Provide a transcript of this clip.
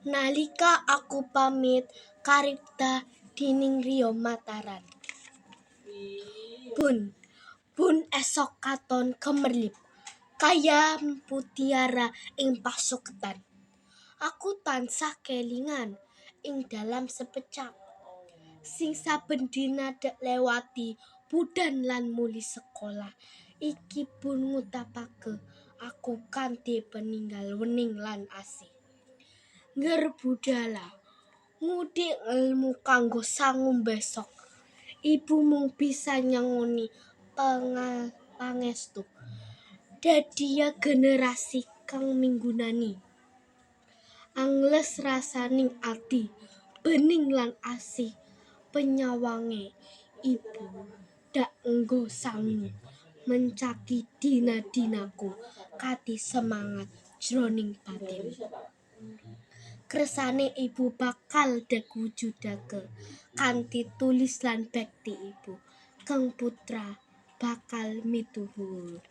Nalika aku pamit karipta dening riya mataran. Bun, bun esok katon gemerlip kaya mutiara ing pasuketan. Aku tansah kelingan ing dalan sepecap sing saben dina dek lewati budal lan mulih sekolah. Iki pun ngutapake aku kanthi peninggal wening lan asih. Ngger budala ngudi ngelmu kanggo sangu besok. Ibu mung bisa nyangoni pangestu. Dadiya generasi kang migunani. Angles rasaning ati, bening lan asih penyawange ibu dak nggo sangu mencaki dina-dinaku kanthi semangat jroning batin. Kersane ibu bakal dek wujudake kanthi tulis lan bekti ibu. Kang putra bakal mituhur.